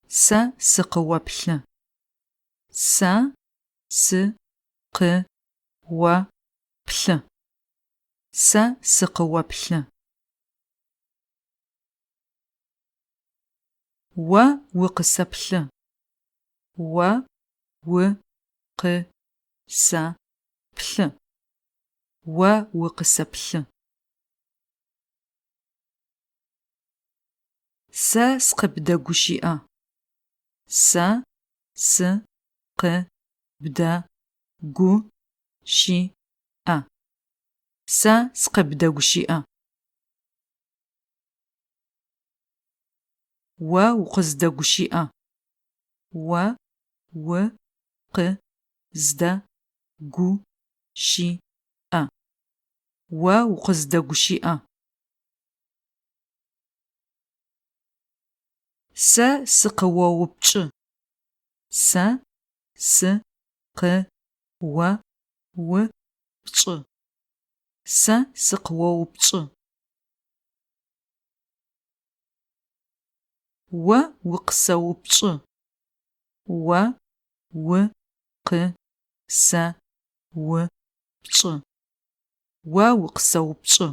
Сэ сыкъыоплъы. Сэ сы къы о плъы. Сэ сыкъыоплъы. О укъысэплъы. О у къы сэ плъы. О укъысэплъы. Сэ сыкъыбдэгущыӏэ. Сэ сы къы бдэ гу щи ӏэ. Сэ сыкъыбдэгущыӏэ. О укъыздэгущыӏэ. О у къы здэ гу щи ӏэ. О укъыздэгущыӏэ. Сэ сыкъыоупчӏы. Сэ сы къы о у пчӏы. Сэ сыкъыоупчӏы. О укъысэупчӏы. О у къы сэ у пчӏы. О укъысэупчӏы.